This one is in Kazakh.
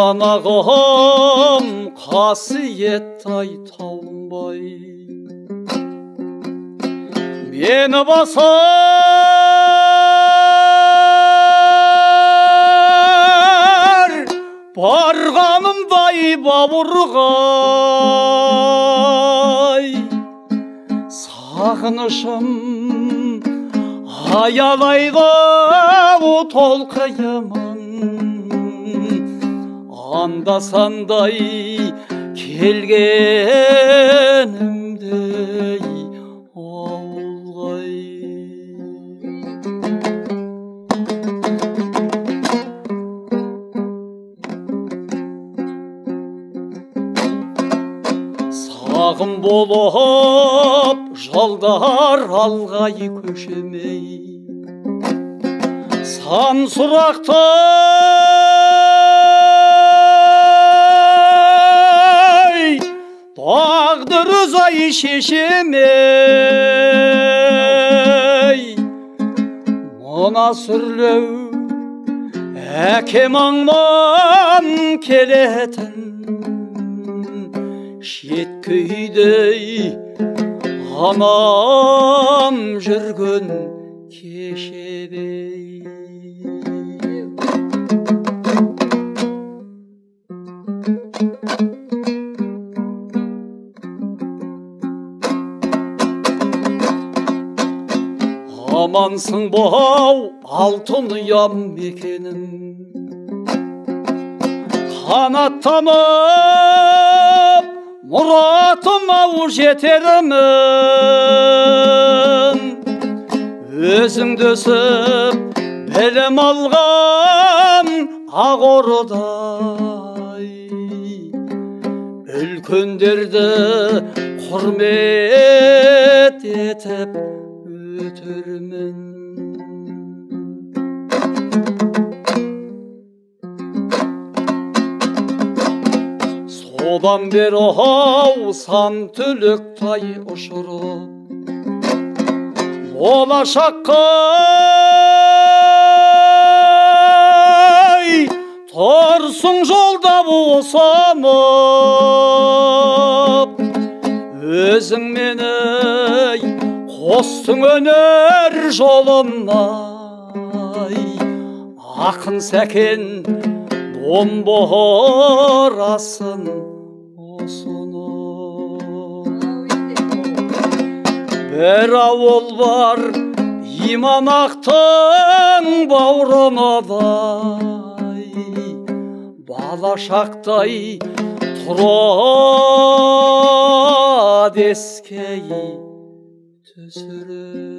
Иманағым қасиеттай Тауымбай, мені басар барғанымдай бауырғай, сағынышым аялайды толқиымын, анда сандай келгенімдей ауылғай. Сағым болып жылдар алғай көшемей, сан сұрақты тағдыр өзі шешемей, мына сүрлеу әкем аңнан келетін шеткі үйдей анам жүрген кешедей. Амансың бау алтын ұям мекенім, қанаттанып мұратым ау жетермін, өзіңді өсіп білім алған ақ ордай, үлкендерді құрмет етіп өтермін. Содан бері ау сан түлік тай ұшырып, болашаққа тұрсың жолда босанып, өзің мені қостың өнер жолына, ақын Сәкен домбырасын ұсынып. Бір ауыл бар Иманақтың бауырынадай, бала шақтай тұрады еске түсіріп.